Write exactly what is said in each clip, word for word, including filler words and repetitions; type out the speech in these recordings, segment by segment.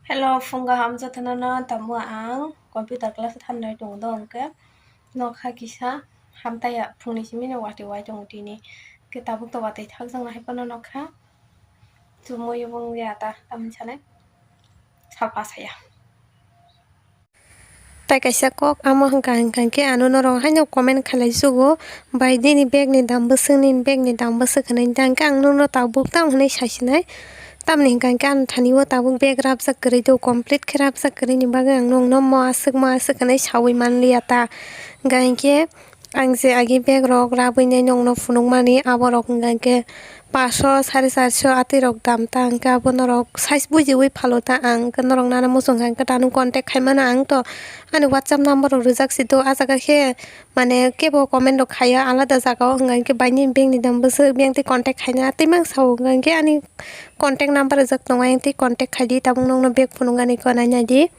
Hello, phung kaham jotono no tamo ang computer class thangnai tongo do hwnkhe nokha kisa hamtaya phungni simi no watwi wai tongo tini khe tabuk to watwi thakjakno hai phano nokha chumui wng ya ta tamni sanai salpa saya. Tai kaisa kok amo hwnkha hwnkha khe ano norok haino comment khlai sugo bai nini bag ni dam bwswk nini bag ni dam bwswk hwnwi hwnkha khe ang nono tabuk tamo hwnwi saisinai. Tamni hwnkha khe ang thani o tabuk bag rabjak kwrwi do complete khe rabjak kwrwi ni bagwi ang nokno mo aswk mo aswk hwnwi sawi manliya ta hwnkha khe. Ang je agi bag rok rabwi nai nokno phunukmani, aborok hwnkha khe paso, sare charso atwi rok dam ta, hwnkhe abo norok size bujiwi phalo ta. Ang hwnkhe norok nana muchung kha hwnkhe tano contact khai mano ang to ani WhatsApp number rok rijak si do, ah jaga khe mane kebo comment rok khaiya alada jaga o, hwnkha khe baini bag ni dam bwswk biyang twi contact khaina twi mang sao, hwnkha khe ani contact number rijak tongo, ayang twi contact khai di, tabuk nokno bag phunukgani ko nai nai di.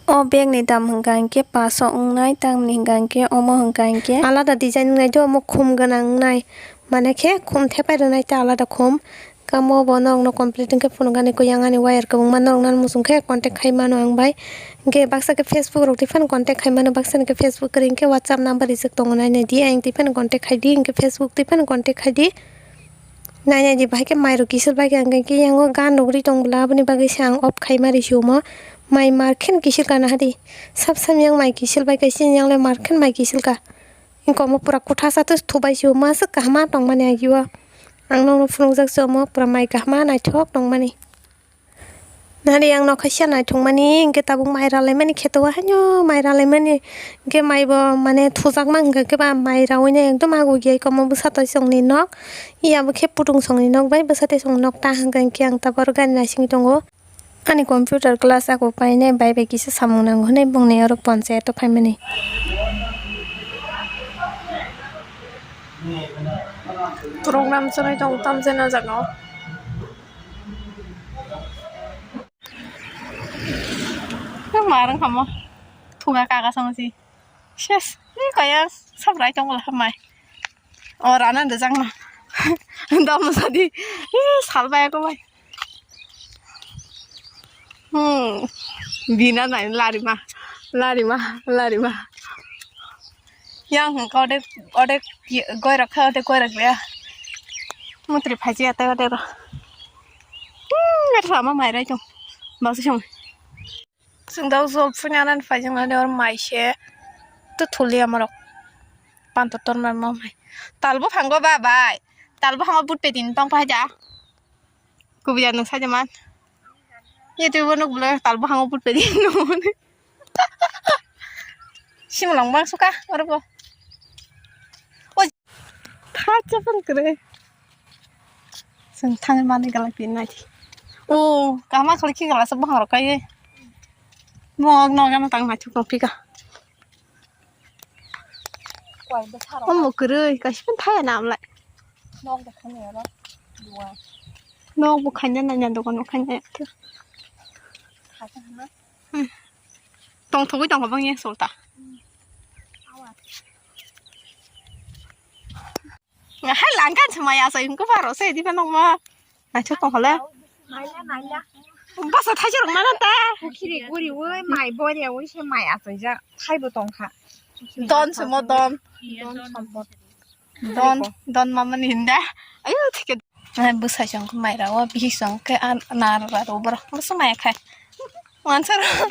O bag ni dam hwnkha hinkhe paso wngnai, tamni hwnkha hinkhe omo hwnkha hinkhe alada design wngnai do, omo khum gwnang wngnai, mane khe khum thepai rwnai ta alada khum. Kamo bo norokno complete wngkhe phunukgani kuyang ani wire kwbangma norokno muchung khe contact khai mano ang bai. Hinkhe baksa khe Facebook rok twi phano contact khai mano, baksa ni khe Facebook kwrwi hinkhe WhatsApp number rijak tongo nai nai di, ayang twi phano contact khai di, hinkhe Facebook twi phano contact khai di. Nai nai di, bahai khe mai rok kisil bai khe, ang khe yango gan rok ri tong bwla, aboni bagwi se ang off khai ma ri si omo. Mai mar khe kisil ka na hadi, sab sam yang mai kisil bai khe, sini yang le mar khe mai kisil ka. Wngkha omo pura kwtha sa twi thubai si omo, aswk kaham ma tong mani agi o. Ang nokno phunukjak si omo, pura mai kaham ma naithok tong mani. Nari ang nokha sia naithokmani, hinkhe tabuk mai ralaimani kheto o haino mai ralaimani. Hinkhe mai bo mane thujakma hinkhe ba mai raui nai ekdom ago giai komo bwsa twi songni nok. Iya bo khe putung songni nok bai bwsa twi songni nok ta hinkhe ang tabuk aro gari naisingwi tongo. Ani computer class ago painai bai bai kisa samung nango hinwi bongni oro ponchayat o phaimani. Program chwrai tongo tamjani o jaga o. Marang kamo thuga kaga songsi ses ni kaya sabrai tongo la mai. O rana de jang na dam sadi sal bai ko bai. Hmm. Bina nai larima larima larima. Yang hwnkha odek odek goirak kha odek goirak ya. Mutri phaji atai odek ro. Hmm, sama mai rai tong. Baksa song. Chwng dau jol phunyanan phaijak nani or mai se to thuli amorok panto tor ma ma mai. Tal buphango ba bai. Tal buphango but pedin tong phai ja. Kubuya nung sajaman. Ye tu bo nuk bula tal buphango but pedin nung. Simulong bang suka oro bo. Oi. Thacha pun kre. Chwng thangwi manwi gala pin nai. O kama khorki gala sa bwkhang rok kai. Mok no gana tang nai thuk phika. Omo kwrwi kaisa phano thaya na amlai. Nok bo khanya na nya dokan bo khanya. Tongthogwi tongkha bang yang solta. Hai langkan se mai asai hwnkhe phano se diba nokma. Naithok tongkha le. Basa thaisa rok mano ta. Pukhiri guri oi mai boria oi se mai asai ja thaibo tongkha. Don se mo don. Don sampot. Don don mamani hinda. Ayo thike. Bwsai song khe mai rao bihik song khe nara rao borok bwsa maya khai. Mansa rao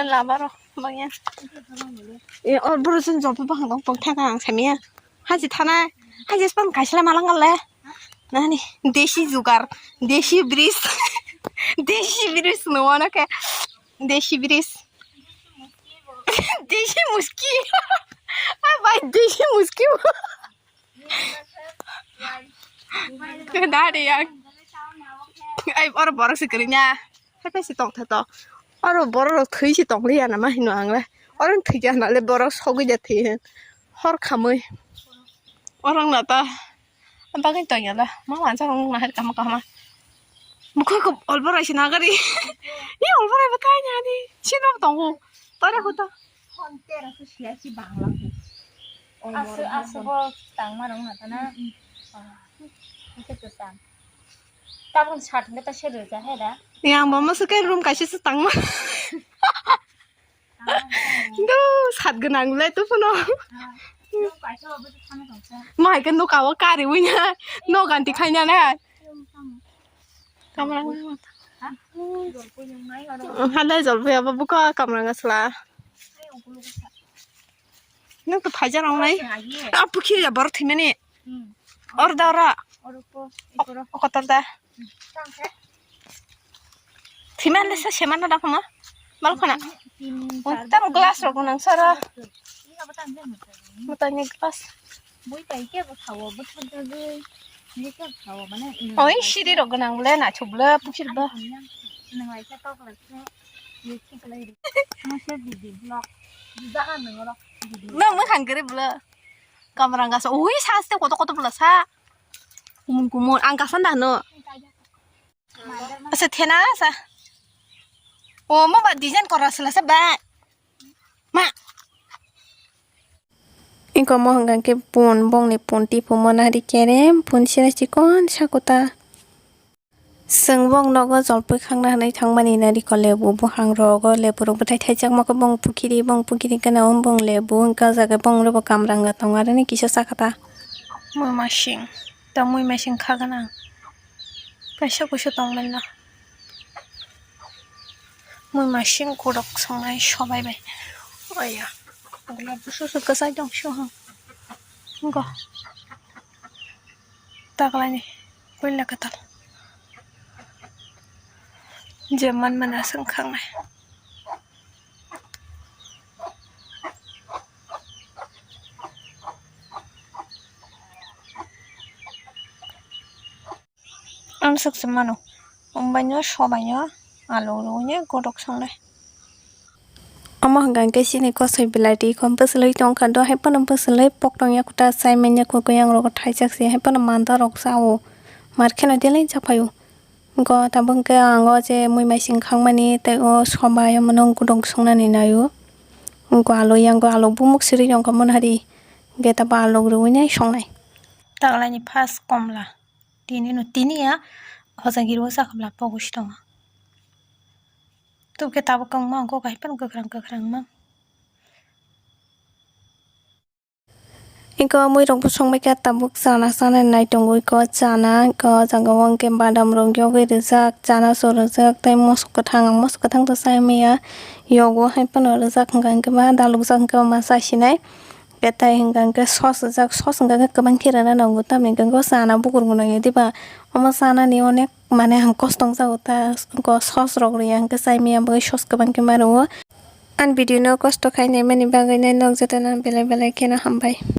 lama rao bangya. E or boro song jopo bahang dong pok thaka ang samia. Haji thana, haji span kaisla malang le. Nani, desi jugar, desi bris. Desi bris no wana ke. Desi bris. Desi muski. Abai desi muski. Dadi yang. Ai, oro borok se kering ya. Hape se tong tha to. Oro borok rok thwi se tong liya na ma hino ang le. Oro thwi ya na le borok sogwi de thwi. Hor khamwi. Orang na ta. Bagwi tong ya la. Ma wansa rong na har kama kama. Bukhuk olbo rai se na gari. Ni olbo rai ba kai na ni. Sino tongo. Tore huta. Phone tera se siya si bangla ko. Asu asu bo tang ma rong na ta na. Ike to tang. Tabuk sat hwnkhe ta se rwja hai da. Yang bo masa khe room kaisa se tangma. Do sat gwnang le tu phano. Mahai khe nuka o kari wina. No ganti khaina na. Kamrang. Halai jolpui abo buka kamrang asla. Nang to phaija rong nai. A pukhi ya bor thimani. Or da ora. O kotor da. Thiman le sa seman da khama. Mal khana. Tam glass rok nang sara. Mutani glass. Bui pai khe bo thawo, bo thajagwi. Bui khe thawo, mane, mm, oi, siri rok gwnang le, na chubla, pukhir ba. Nang lai khe tok lai khe, ye thik lai ri. Mo se video vlog. Jaga nang ro video. No, mo hang gre bla. Kamrang gasa, ui, sa ste koto koto bla sa. Kumun kumun, ang gasa na no. Asa thena sa. O, mo ba design kora sala sa ba. Ma. Iko mo hwnkha khe pun, bongni pun tipo mo nari kerem, pun sira chikon sakuta. Chwng bong nogo jolpui khangna hwnwi thangmani narikol lebu buphang rogo lebu rok bwthai thaijakma khe bong pukhiri, bong pukhiri gana o bong lebu hwnkha o jaga bong rwbo kamrang ga tongo aroni kisa sakata. Mui masing, tong mui masing kha gana. Kaisa kusu tongmani no. Mui masing kurok songnai sobai bai. Oya. Ulo busu su kasai tong su ha. Go. Taklani. Kuila katal. Je man mana sengkhangnai. Ang swk se mano. Umbaino sobaino alu rwino godok songnai. Omo hwnkha hwnkhe chini kosoi belai twi khon bwswlwi tongkha do hai phano bwswlwi poktong yakuta chai manya kukui yang rogo thaijak se hai phano manta rok chao mar kheno delai chaphaio. Go tabuk hwnkhe ang o je mui maising khangmani tei o sobai omono godok songnani naio. Go alu yang go alu bumuk siri yongkha monhari hwnkhe tabo alu rwinai songnai. Taklaini first komla. Tini no tini ya hojagiro sakhamla pogo si tongo. Tubkhe tabuk wngma wngkha hai phano kwkhwrang kwkhwrang wngma. Iko mui rok bo songbai kha tabuk chana chana nai tongo iko chana iko jaga o hwnkhe badam rok yogwi rijak chana so rijak tei moso kwthang ang moso kwthang to chai maya yogo hai phano rijak hwnkha hwnkhe ba dalukjak hwnkhe ma chai sinai. Khe tai hwnkha hwnkhe sos rijak, sos hwnkha khe kwbang khe rwna nango, tamni hwnkha khe o chana bukur gwnang ya diba? Omo chanani onek mane ang kosto wngjago ta, sos rok rwya hwnkhe chai maya bagwi sos kwbang khe ma rwo. Ani video no kosto khai naimani bagwi nai nok jotono belai belai kheno hambai.